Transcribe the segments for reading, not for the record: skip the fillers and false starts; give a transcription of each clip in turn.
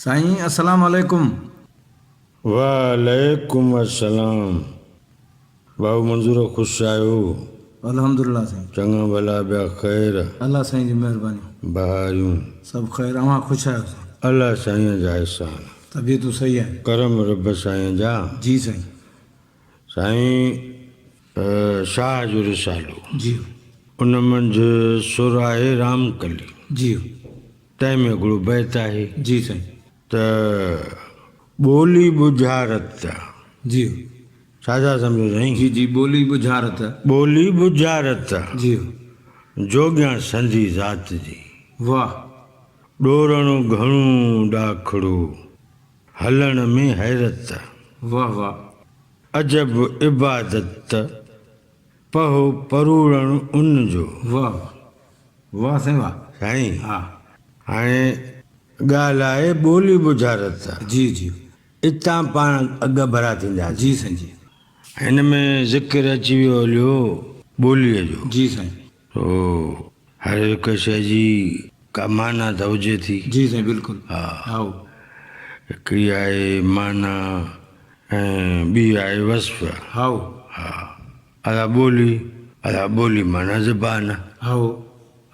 سائين السلام عليڪم. وعليڪم السلام ڀائو منظور خوش آهيو. الحمدلله سائين. چڱا ڀلا ٻيا خير. الله سائين جي مهرباني. بهاريون. سڀ خير اوهان خوش آهيو سائين. الله سائين جا احسان. طبيعتون صحيح آهن. ڪرم رب سائين جا. جي سائين. سائين شاهه جو رسالو. جي. ان منجهه سر آهي رامڪلي. جي. تنهن ۾ هڪڙو بيت آهي. جي سائين. ته ٻولي ٻجهارت. جي. ڇا ٿا سمجهو سائين؟ جي جي ٻولي ٻجهارت. ٻولي ٻجهارت. جي. جوڳيان سندي ذات جي. واھ. ڏورڻ گهڻو ڏاکڙو، هلڻ ۾ حيرت. واھ واھ. عجب عبادت، پهو پروڙڻ ان جو. واھ واھ سائين واھ. سائين ها. هاڻي ڳالهه آهي ٻولي ٻجهارت. جي جي. اتان پاڻ اڳڀرا ٿينداسين. جي سائين جي. هن ۾ ذڪر اچي ويو هليو ٻوليء جو. جي سائين. سو هر هڪ شيء جي ڪا معنيٰ ته هجي ٿي. جي سائين بلڪل. ها. هائو. هڪڙي آهي معنيٰ ۽ ٻي آهي وصف. هائو. ها. ادا ٻولي، ادا ٻولي معنيٰ زبان. هائو.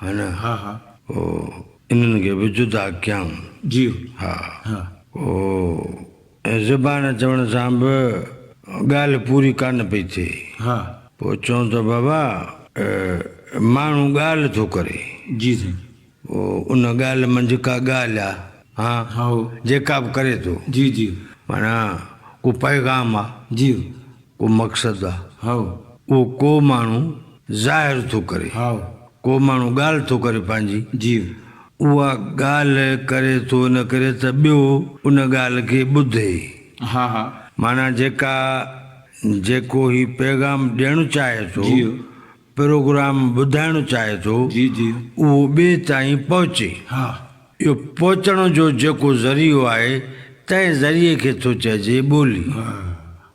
ها نه؟ ها ها. پوء انهن کي به جدا ڪيائون. جي. ها. ها. پوء زبان چوڻ سان به ڳالهه پوري ڪانه پئي ٿئي. ها. پوء چون ته بابا ماڻهو ڳالهه ٿو ڪري. جي سائين. پوء ان ڳالهه منجهه ڪا ڳالهه آ. ها. هائو. جيڪا به ڪري ٿو. جي جي. معنيٰ ڪو پيغام آ. جي. ڪو مقصد آ. هائو. اهو ڪو ماڻهو ظاهر ٿو ڪري. هائو. ڪو ماڻهو ڳالهه ٿو ڪري پنهنجي. جي. اها ڳالهه ڪري ٿو ان ڪري ته ٻيو ان ڳالهه کي ٻڌي. ها ها. معنيٰ جيڪا جيڪو هي پيغام ڏيڻ چاهي ٿو. جي. پروگرام ٻڌائڻ چاهي ٿو. جي جي. اهو ٻئي تائين پهچي. ها. اهو پهچڻ جو جيڪو ذريعو آهي تنهن ذريعي کي ٿو چئجي ٻولي.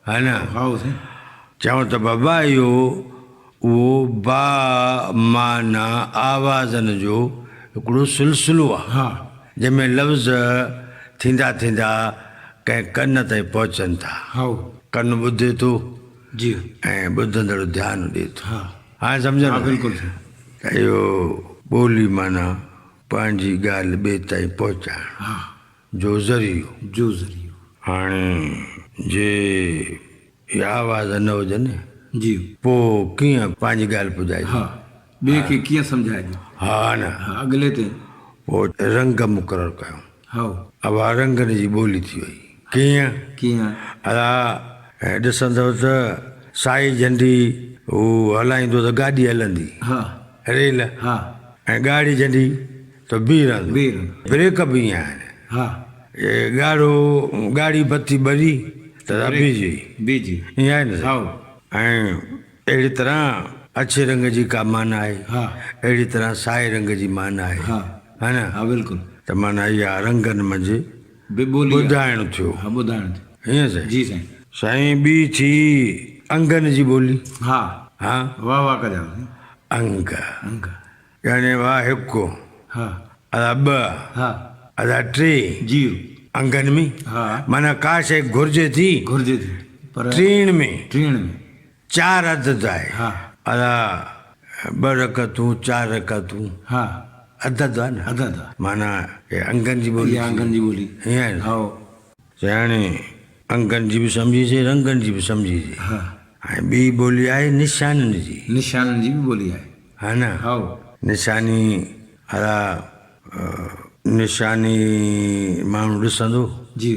ها نه؟ هائو سائين. چئون ته بابا اهو اهو با معنيٰ آوازن جو هڪڙو سلسلو آهي. ها. جنهن ۾ لفظ ٿيندا ٿيندا ڪنهن ڪن تائين پهچن ٿا. هائو. ڪن ٻڌي ٿو. جي. ۽ ٻڌندڙ ڌيان ڏئي ٿو. ها. هاڻي سمجهيو ها نه؟ بلڪل سائين. ته اهو ٻولي معنيٰ پنهنجي ڳالهه ٻئي تائين پهچائڻ. ها. جو ذريعو. جو ذريعو. هاڻي جي اهي آواز نه هجن. جي. پوء ڪيئن پنهنجي ڳالهه پڄائجي؟ ها. ٻئي کي ڪيئن سمجهائجي؟ ها نه. ها اڳلي تي. پوء رنگ مقرر ڪيائون. هائو. اها رنگن جي ٻولي ٿي وئي. ڪيئن؟ ڪيئن؟ ادا ڏسندؤ ته سائي جهنڊي هو هلائيندو ته گاڏي هلندي. ها. ريل. ها. ۽ ڳاڙهي جهنڊي ته بيهي رهندو. بيهي رهندو. بريڪ به ائين آهن. ها. ڳاڙهو ڳاڙهي بتي ٻري ته بيهجي وئي. بيهجي. ائين آهي نه سائين؟ هائو. ۽ اهڙي طرح اڇي رنگ جي ڪا معنيٰ آهي. ها. اهڙي طرح سائي رنگ جي معنيٰ آهي. ها. ها نه؟ ها بلڪل. ته معنيٰ اها رنگن منجهه به ٻولي آهي. ٻڌائڻ ٿيو. ها ٻڌائڻ ٿيو. ائين سائين؟ جي سائين. سائين ٻي ٿي انگن جي ٻولي. ها. ها. واهه واهه ڪجان سائين. انگ. انگ. يعني واهه هڪ. ها. ادا ٻه. ها. ادا ٽي. جي. انگن ۾. ها. معنيٰ ڪا شيء گهرجي ٿي. گهرجي ٿي پر. ٽيڻ ۾. ٽيڻ ۾. چار عدد آهي. ها. ادا ٻه رڪعتون چار رڪعتون. ها. عدد آهي نه. عدد آهي. معنيٰ هي انگن جي ٻولي. اها انگن جي ٻولي. ائين آهي نه. هائو. يعني انگن جي به سمجهجي رنگن جي به سمجهجي. ها. ۽ ٻي ٻولي آهي نشانن جي. نشانن جي به ٻولي آهي. ها نه. هائو. نشاني ادا نشاني ماڻهو ڏسندو. جي.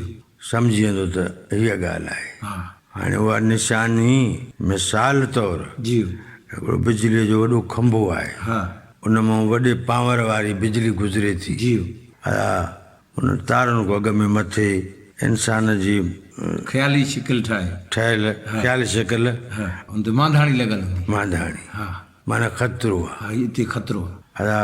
سمجهي ويندو ته هيء ڳالهه آهي. ها. هاڻي اها نشاني مثال طور جي. هڪڙو بجليء جو وڏو کنڀو آهي. ها. ان مان وڏي پانور واري بجلي گذري ٿي. جي. ادا ان تارن کان اڳ ۾ مٿي انسان جي. خيالي شڪل ٺاهي. ٺهيل خيالي شڪل. ها. ان تي مانڌاڻي لڳل هوندي. مانڌاڻي. ها. معنيٰ خطرو آ. ها اتي خطرو آ. ادا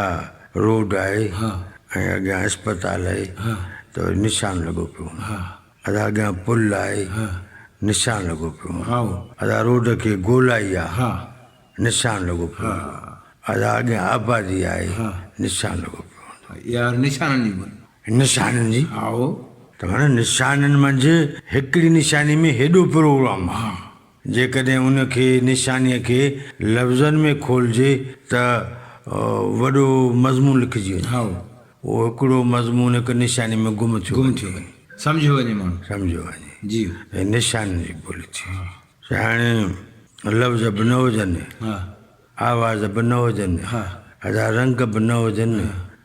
روڊ آهي ها. ۽ اڳيان اسپتال آهي ها. ته وري نشان لڳو پيو هوندو. ها. ادا اڳيان پل آهي ها. نشان لڳو پيو هوندو. هائو. ادا روڊ کي گولائي آ ها. نشان لڳو پيو ها. هوندو. ادا اڳيان آبادي آهي ها. نشان لڳو پيو هوندو. يار نشانن جي ٻولي. نشانن جي؟ هائو. ته معنيٰ نشانين منجهه هڪڙي نشاني ۾ هيڏو پروگرام آ. جيڪڏهن ان کي نشانيء کي لفظن ۾ کولجي ته وڏو مضمون لکجي وڃي. اهو هڪڙو مضمون هڪ نشاني ۾ گم ٿيو گم ٿيو وڃي. سمجهيو وڃي ماڻهو. سمجهيو وڃي. جي. هي نشانين جي ٻولي ٿي. هاڻي لفظ به نه هجن. آواز به نه هجن، ادا رنگ به نه هجن،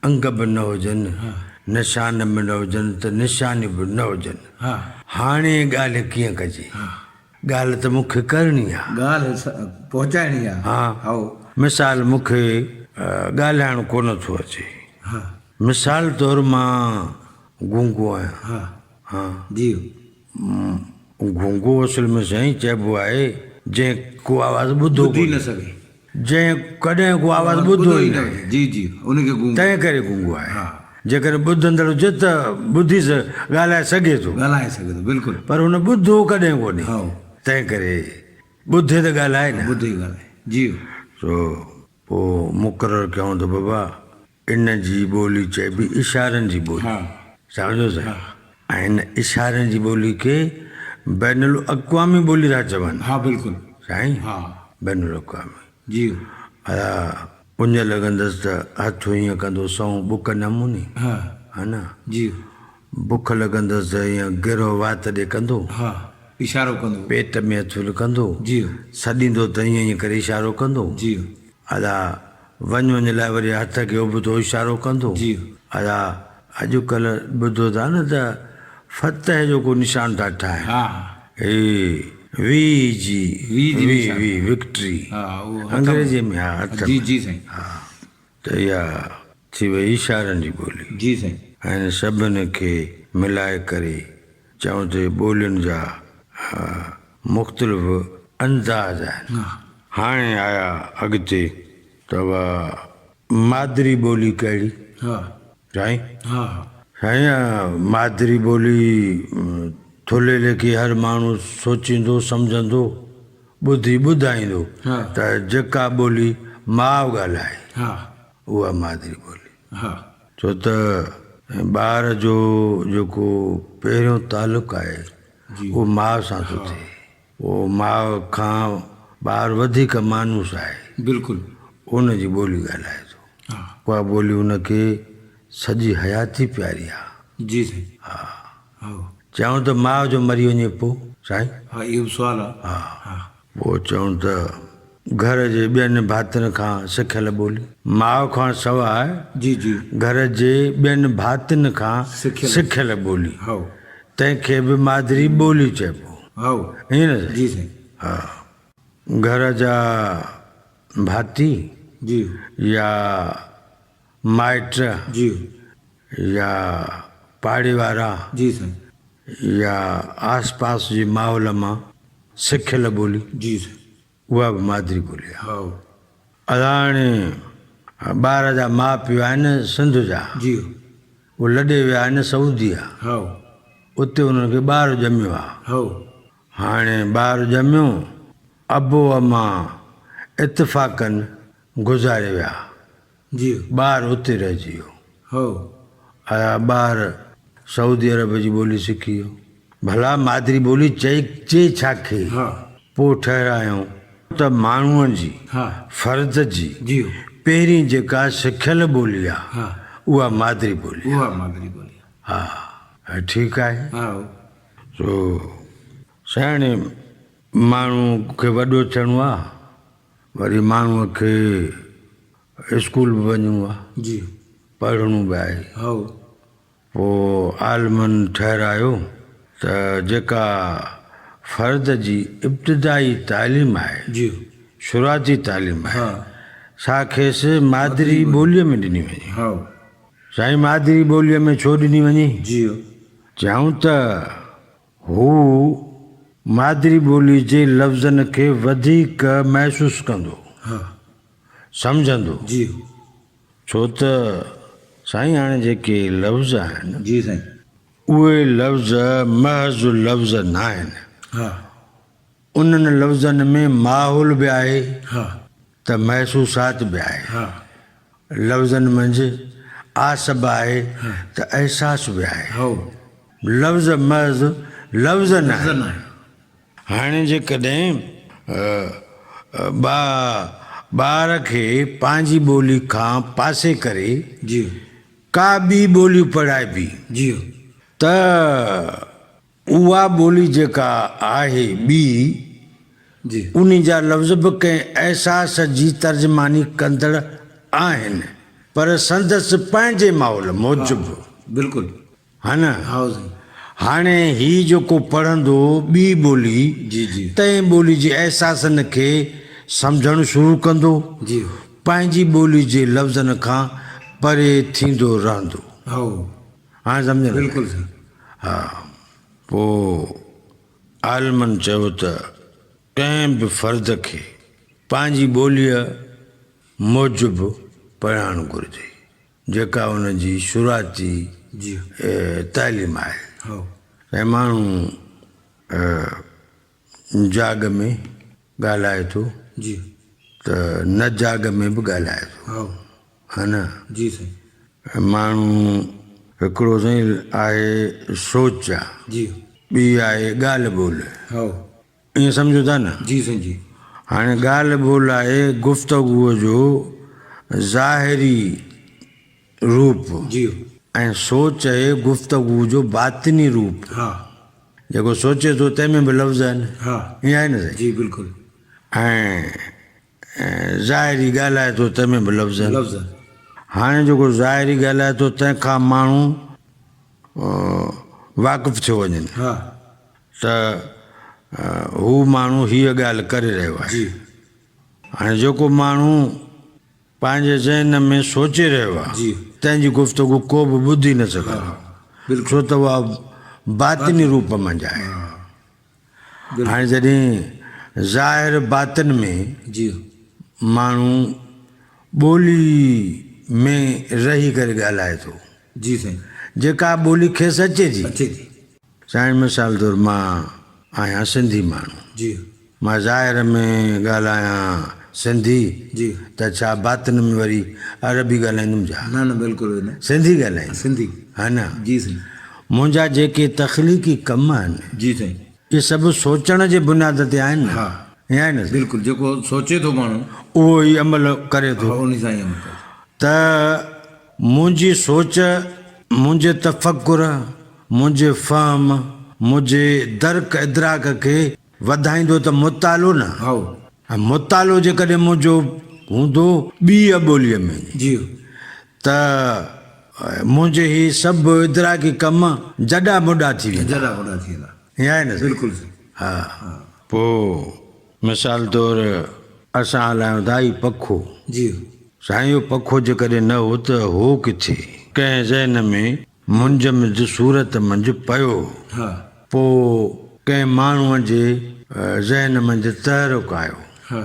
انگ به نه هجن، نشان به نه هجن ته نشانيون به نه هجن. هاڻي ڳالهه ڪيئن ڪجي؟ ڳالهه ته مون کي ڪرڻي آ. ڳالهه پهچائڻي آ. ها. مثال مون کي ڳالهائڻ ڪونه ٿو اچي. مثال طور مان گونگو آهيان. ها. جي. گونگو اصل ۾ سائين چئبو آهي جنهن ڪو آواز ٻڌو ٻڌي نه سگهي. جنهن ڪڏهن ڪو آواز ٻڌو ئي ناهي. جي جي ان کي گونگو. تنهن ڪري گونگو آهي. جيڪڏهن ٻڌندڙ هجي ته ٻڌي ڳالهائي سگهي ٿو. ڳالهائي سگهي ٿو بلڪل. پر هن ٻڌو ڪڏهن ڪونهي. تنهن ڪري ٻڌي ته ڳالهائي نه. ٻڌي ڳالهائي جي. سو پوء مقرر ڪيائون ته بابا ان جي ٻولي چئبي اشارن جي ٻولي. سمجهيو سائين؟ ۽ ان اشارن جي ٻولي کي بين الاقوامي ٻولي ٿا چون. ها بلڪل. سائين؟ ها. بين الاقوامي. جي. ادا اڃ لڳندس ته هٿ ائين ڪندو سنئون ٻڪ نموني. ها. ها نه؟ جي. بک لڳندس ته ائين گرهه وات ڏي ڪندو. ها. اشارو ڪندو. پيٽ ۾ هٿ ڪندو. جي. سڏيندو ته ائين ائين ڪري اشارو ڪندو. جي. ادا وڃ وڃ لاء وري هٿ کي ابتو اشارو ڪندو. جي. ادا اڄ ڪلهه ٻڌو ٿا نه ته فتح جو ڪو نشان ٿا ٺاهن. ها. هي وي جي وي جي نشان. وي وڪٽري. ها اهو هٿ انگريزي ۾ ها هٿ جي ۾. جي سائين. ها ته اها ٿي وئي اشارن جي ٻولي. جي سائين. ۽ سڀن کي ملائي ڪري چئون ته ٻولين جا مختلف انداز آهن. هاڻي آيا اڳتي ته اها مادري ٻولي ڪهڙي؟ سائين؟ سائين مادري ٻولي ٿلهي ليکي هر ماڻهو سوچيندو سمجهندو ٻڌي ٻڌائيندو ته جيڪا ٻولي ماء ڳالهائي اها مادري ٻولي. ڇو ته ٻار جو جيڪو پهريون تعلق آهي اهو ماء سان ٿو ٿئي. اهو ماء کان ٻار وڌيڪ مانوس آهي. بلڪل. ان جي ٻولي ڳالهائي ٿو. اها ٻولي ان کي سڄي حياتي پياري آ. جي سائين. ها. چيائون ته ماء جو مري وڃي پوء سائين؟ ها اهو به سوال آ. ها. پوء چئون ته گهر جي ٻين ڀاتين کان سکيل ٻولي. ماء کان سواء جي جي. گهر جي ٻين ڀاتين کان سکيل ٻولي. هائو. تنهن کي به مادري ٻولي چئبو. هائو. ائين نه سائين؟ جي سائين. ها. گهر جا ڀاتي. جي. يا مائٽ. جي. يا پاڙي وارا. جي سائين. يا آس پاس جي ماحول مان سکيل ٻولي. جي سائين. اها به مادري ٻولي آهي. هائو. ادا هاڻي ٻار جا ماء پيء آهن سنڌ جا. جي. اهي لڏي ويا آهن سعوديه. هائو. اتي انهن کي ٻار ڄميو آهي. هائو. هاڻي ٻار ڄميو ابو امان اتفاقن گذاري ويا. جي. ٻار اتي رهجي ويو. هو. ادا ٻار سعودي عرب جي ٻولي سکي ويو. ڀلا مادري ٻولي چئجي ڇا کي؟ ها. پوء ٺهرايائون ته ماڻهوء جي، ها. فرد جي، جي. پهرين جيڪا سکيل ٻولي آ، ها. اها مادري ٻولي آ. اها مادري ٻولي آ. ها. ٺيڪ آهي. ها. سو سياڻي ماڻهو کي وڏو ٿيڻو آ، وري ماڻهوء کي اسڪول به وڃڻو آ، جي. پڙهڻو به آهي. هائو. پوء عالمن ٺهرايو ته جيڪا فرد جي ابتدائي تعليم آهي، جي. شروعاتي تعليم آهي، ها. سا کيس مادري ٻوليء ۾ ڏني وڃي. هائو. سائين مادري ٻوليء ۾ ڇو ڏني وڃي؟ جي. چيائون ته هو مادري ٻولي جي لفظن کي وڌيڪ محسوس ڪندو، سمجهندو. جي. ڇو ته سائين هاڻي جيڪي لفظ آهن. جي سائين. اهي لفظ محض لفظ ناهن. ها. انهن لفظن ۾ ماحول به آهي. ها. ته محسوسات به آهي. ها. لفظن منجهه آس به آهي ته احساس به آهي. هائو. لفظ محض لفظ نه آهن. هاڻي جيڪڏهن ٻار کي پنهنجي ٻولي کان پاسي ڪري ڪا ٻي ٻولي پڙهائبي ته اها ٻولي جيڪا آهي ٻي، انهي جا لفظ به ڪنهن احساس جي ترجماني ڪندڙ آهن، پر سندس پنهنجي ماحول موجب. بلڪل. ها نه؟ هاڻي هي جيڪو پڙهندو ٻي ٻولي، تنهن ٻولي جي احساسن کي سمجهڻ شروع ڪندو، پنهنجي ٻولي جي لفظن کان پري ٿيندو رهندو. هاڻي سمجهه نه؟ بلڪل سائين. ها پوء عالمن چيو ته ڪنهن به فرد کي پنهنجي ٻوليء موجب پڙهائڻ گهرجي، جيڪا ان جي شروعاتي تعليم آهي. ۽ ماڻهو جاڳ ۾ ڳالهائي ٿو ته نه جاڳ ۾ به ڳالهائي ٿو. ها نه؟ جي سائين. ماڻهو هڪڙو سائين آهي سوچ آ. جي. ٻي آهي ڳالهه ٻولهه. هائو. ائين سمجهو ٿا نه؟ جي سائين جي. هاڻي ڳالهه ٻولهه آهي گفتگوء جو ظاهري روپ. جي. ۽ سوچ آهي گفتگوء جو باطني روپ. ها. جيڪو سوچي ٿو تنهن ۾ به لفظ آهن. ها. ائين آهي نه سائين؟ جي بلڪل. ۽ ظاهري ڳالهائي ٿو تنهن ۾ به لفظ آهن. هاڻي جيڪو ظاهري ڳالهائي ٿو تنهن کان ماڻهو واقف ٿيو وڃن ته هو ماڻهو هيء ڳالهه ڪري رهيو آهي. هاڻي جيڪو ماڻهو پنهنجي ذهن ۾ سوچي رهيو آهي تنهن جي گفتگو ڪو به ٻڌي نه سگهندو ڇو ته اها باطني روپ منجهه آهي. هاڻي جڏهن ظاهر باطن ۾ ماڻهو ٻولي ۾ رهي ڪري ڳالهائي ٿو جيڪا ٻولي کيس اچي ٿي. سائين مثال طور مان آهيان سنڌي ماڻهو مان ظاهر ۾ ڳالهايان سنڌي ته ڇا باطن ۾ وري عربي ڳالهائيندم ڇا؟ سنڌي ڳالهائيندم ها نه؟ منهنجا جيڪي تخليقي ڪم آهن. جي سائين. اهي سڀ سوچڻ جي بنياد تي آهن نه؟ ها. ائين آهي نه سائين؟ بلڪل جيڪو سوچي ٿو ماڻهو. اهو ئي عمل ڪري ٿو. ها انهي سان ئي عمل ڪري ٿو. ته منهنجي سوچ، منهنجي تفڪر، منهنجي فهم، منهنجي درڪ ادراڪ کي وڌائيندو ته مطالعو نه. هائو. ۽ مطالعو جيڪڏهن منهنجو هوندو ٻيء ٻوليء ۾. جي. ته منهنجي هي سڀ ادراڪي ڪم جڏا مڏا ٿي ويندا. جڏا مڏا ٿي ويندا. ائين آهي نه سائين؟ بلڪل سائين. ها. پوء مثال طور اسان هلايون ٿا هي پکو. جي. سائين اهو پکو جيڪڏهن نه هو ته هو ڪٿي؟ ڪنهن ذهن ۾ منجمد صورت منجهه پيو هو. ها. پوء ڪنهن ماڻهوء جي ذهن منجهه تحرڪ آيو. ها.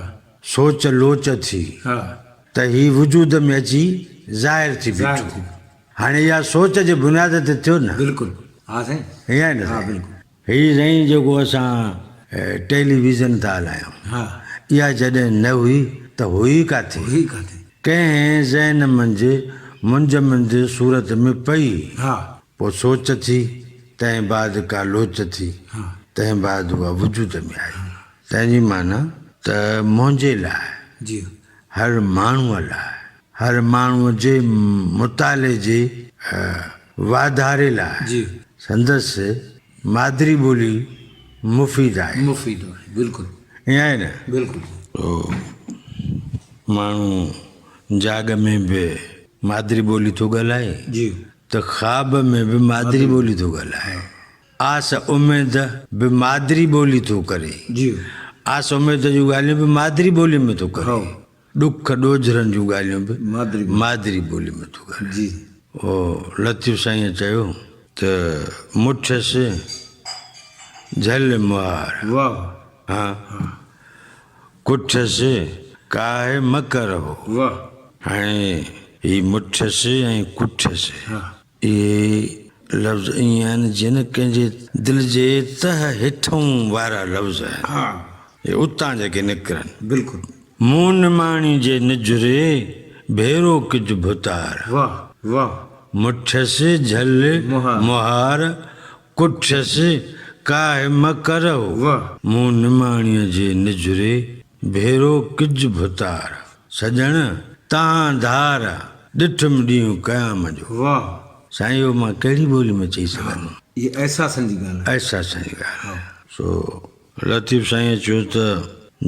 سوچ لوچ ٿي. ها. ته هي وجود ۾ اچي ظاهر ٿي بيٺو. هاڻي اها سوچ جي بنياد تي ٿيو نه. بلڪل ها سائين. ائين آهي نه ها سائين. بلڪل. هي سائين جيڪو اسان ٽيلي ويزن ٿا هلايون. ها. اها جڏهن نه هئي ته هئي ڪاٿي؟ هئي ڪاٿي؟ ڪنهن ذهن منجهه منجمد صورت ۾ پئي. ها. پوء سوچ ٿي، تنهن بعد ڪا لوچ ٿي، ها. تنهن بعد اها وجود ۾ آئي. تنهن جي معنيٰ ته منهنجي لاء، جي. هر ماڻهوء لاء، هر ماڻهوء جي مطالعي جي واڌاري لاء جي. سندس مادري ٻولي مفيد آهي. مفيد آهي، بلڪل. ائين آهي نه؟ بلڪل. تو ماڻهو جاڳ ۾ به مادري ٻولي ٿو ڳالهائي جي. ته خواب ۾ به مادري ٻولي ٿو ڳالهائي. آس اميد به مادري ٻولي ٿو ڪري. جي. آس اميد جون ڳالهيون به مادري ٻولي ۾ ٿو ڪري. هائو. ڏک ڏوجهرن جون ڳالهيون به مادري ٻولي ۾ ٿو ڳالهائي. جي. او لطيف سائينء چيو ته مٺس جهل مهار. واهه. ها. ڪٺس ڪاهه مڪر هو. واهه. هاڻي هي مٺس ۽ ڪٺس. ها. اهي لفظ ائين آهن جيئن ڪنهن جي دل جي تهه هيٺئون وارا لفظ آهن. ها. اهي اتان جيڪي نڪرن. بلڪل. مون نماڻي جي نجهري ڀيرو ڪج ڀتار. واهه واهه. مٺس جهل مهار ڪٺيس ڪاهه م ڪرهو. مون نماڻيء جي نجهري، ڀيرو ڪج ڀتار. سڄڻ تان ڌار، ڏٺم ڏينهن قيام جو. سائين اهو مان ڪهڙي ٻولي ۾ چئي سگهندم. اها احساسن جي ڳالهه آهي. احساسن جي ڳالهه آهي. سو لطيف سائينء چيو ته.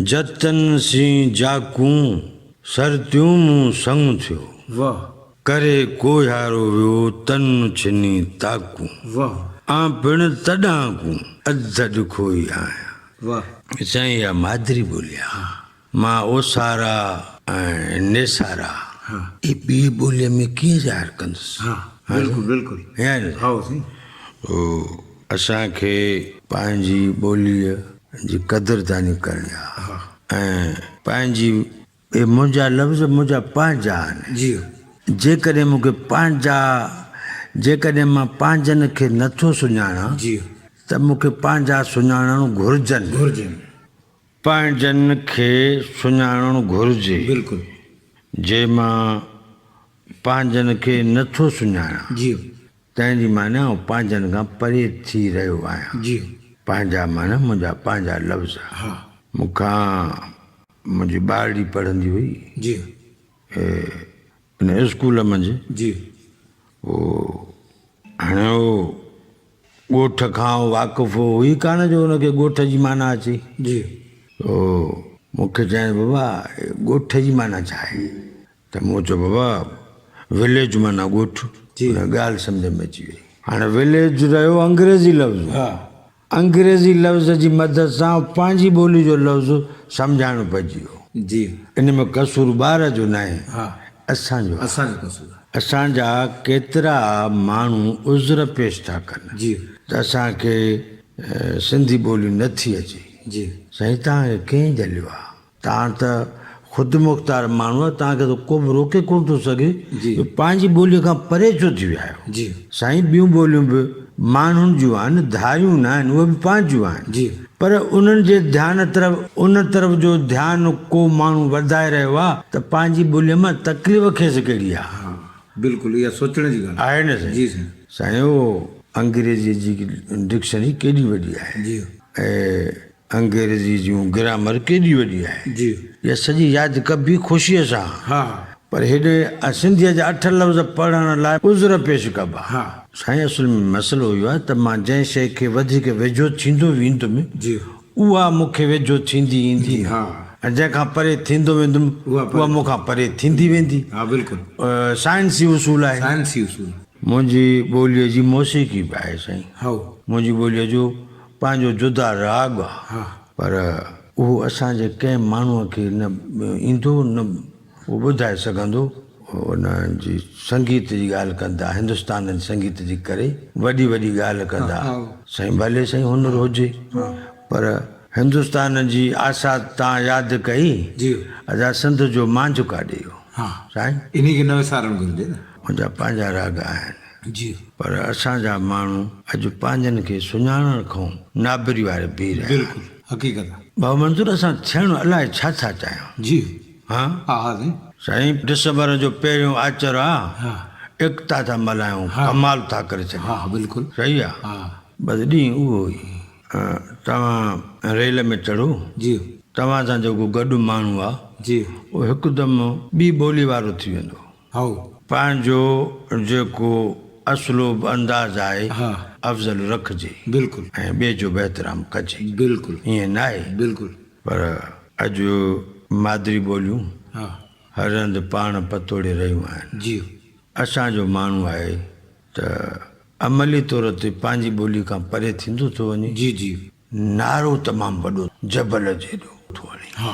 جتن سين جاڪون، سرتيون مون سڱ ٿيو. ڪري ڪوهيارو ويو، تن ڇني تاڪون. آن پڻ تڏهان ڪون، اڌ ڏکوئي آهيان. سائين اها مادري ٻولي آهي. مان اوسارا ۽ نيسارا اهي ٻي ٻوليء ۾ ڪيئن ظاهر ڪندس؟ بلڪل بلڪل ائين نه سائين. اسان کي پنهنجي ٻوليء جي قدرداني ڪرڻي آهي ۽ پنهنجي اهي منهنجا لفظ منهنجا پنهنجا آهن. جيڪڏهن مون کي پنهنجا جيڪڏهن مان پنهنجن کي نٿو سڃاڻان ته مون کي پنهنجا سڃاڻڻ گهرجن. گهرجن. پنهنجن کي سڃاڻڻ گهرجي. بلڪل. جي مان پنهنجن کي نه ٿو سڃاڻان. جي. تنهن جي معنيٰ آئون پنهنجن کان پري ٿي رهيو آهيان. جي. پنهنجا معنيٰ منهنجا پنهنجا لفظ. ها. مون کان منهنجي ٻارڙي پڙهندي هئي. جي. ان اسڪول منجهه. جي. پوء هاڻي هو ڳوٺ کان واقف هو ئي ڪانه جو هن کي ڳوٺ جي معنيٰ اچي. جي. تو مون کي چيائين بابا ڳوٺ جي معنيٰ ڇا آهي؟ ته مون چيو بابا وليج معنيٰ ڳوٺ. جي. هن ڳالهه سمجهه ۾ اچي وئي. هاڻي وليج رهيو انگريزي لفظ. ها. انگريزي لفظ جي مدد سان پنهنجي ٻولي جو لفظ سمجهائڻو پئجي ويو. جي. ان ۾ قصور ٻار جو ناهي. ها. اسان جو آهي. اسان جو قصور آهي. اسان جا ڪيترا ماڻهو عذر پيش ٿا ڪن. جي. ته اسان کي سنڌي ٻولي نه ٿي اچي. جي. سائين توهان کي ڪنهن جهليو آهي؟ توهان ته خودمختار ماڻهو آهيو، توهان کي ته ڪو به روڪي ڪونه ٿو سگهي. جي. جو پنهنجي ٻوليء کان پري ڇو ٿي ويا آهيو؟ جي. سائين ٻيون ٻوليون به ماڻهن جون آهن، ڌاريون نه آهن، اهي به پنهنجون آهن. جي. پر انهن جي ڌيان طرف ان طرف جو ڌيان ڪو ماڻهو وڌائي رهيو آهي ته پنهنجي ٻوليء مان تڪليف کيس ڪهڙي آهي؟ ها بلڪل اها سوچڻ جي ڳالهه آهي نه سائين. جي سائين. سائين اهو انگريزيء جي ڊڪشنري ڪيڏي وڏي آهي. جي. ۽ انگريزي جون گرامر ڪيڏي وڏي آهي. جي. اها سڄي ياد ڪبي خوشيء سان. ها. پر هيڏي سنڌيء جا 8 لفظ پڙهڻ لاء عذر پيش ڪبا. ها. سائين اصل ۾ مسئلو اهو آهي ته مان جنهن شيء کي وڌيڪ ويجهو ٿيندو ويندم جي. اها مون کي ويجهو ٿيندي ايندي ها. ۽ جنهن کان پري ٿيندو ويندم اها مون کان پري ٿيندي ويندي. ها بلڪل. سائنسي اصول آهي. سائنسي اصول. منهنجي ٻوليء جي موسيقي به آهي سائين. هائو. منهنجي ٻوليء جو پنهنجو جدا راڳ آ پر اهو اسان جي ڪنهن ماڻهوء کي نه ايندو نه اهو ٻڌائي سگهندو. ان جي سنگيت جي ڳالهه ڪندا، هندستان جي سنگيت جي ڪري وڏي وڏي ڳالهه ڪندا. سائين ڀلي سائين هنر هجي پر هندستان جي آسا تان ياد ڪئي ادا سنڌ جو مانجهه ڪاڏي ويو سائين. انهي کي نه وسارڻ گهرجي نه. منهنجا پنهنجا راڳ آهن. جي. پر اسان جا ماڻهو اڄ پنهنجن کي سڃاڻڻ کان نابري واري بيهي رهيا آهن. بلڪل حقيقت آ. ڀائو منظور اسان ٿيڻ الائي ڇا ٿا چاهيون. جي. ها. ها ها سائين. سائين ڊسمبر جو پهريون آچر آ. ها. ايڪتا ٿا ملهايون ها. ڪمال ٿا ڪري ڇڏيون. ها ها بلڪل. صحيح آ. ها. بس ڏينهن اهو ئي. توهان ريل ۾ چڙهو. جي. توهان سان جيڪو گڏ ماڻهو آ. جي. اهو هڪدم ٻي ٻولي وارو ٿي ويندو. هائو. پنهنجو جيڪو اسلوب انداز آهي ها. افضل رکجي. بلڪل. ۽ ٻئي جو به احترام ڪجي. بلڪل. ائين ناهي. بلڪل. پر اڄ مادري ٻوليون ها. هر هنڌ پاڻ پتوڙي رهيون آهن. جي. اسان جو ماڻهو آهي ته عملي طور تي پنهنجي ٻولي کان پري ٿيندو ٿو وڃي. جي جي. نعرو تمام وڏو جبل جيڏو ٿو هڻي. ها.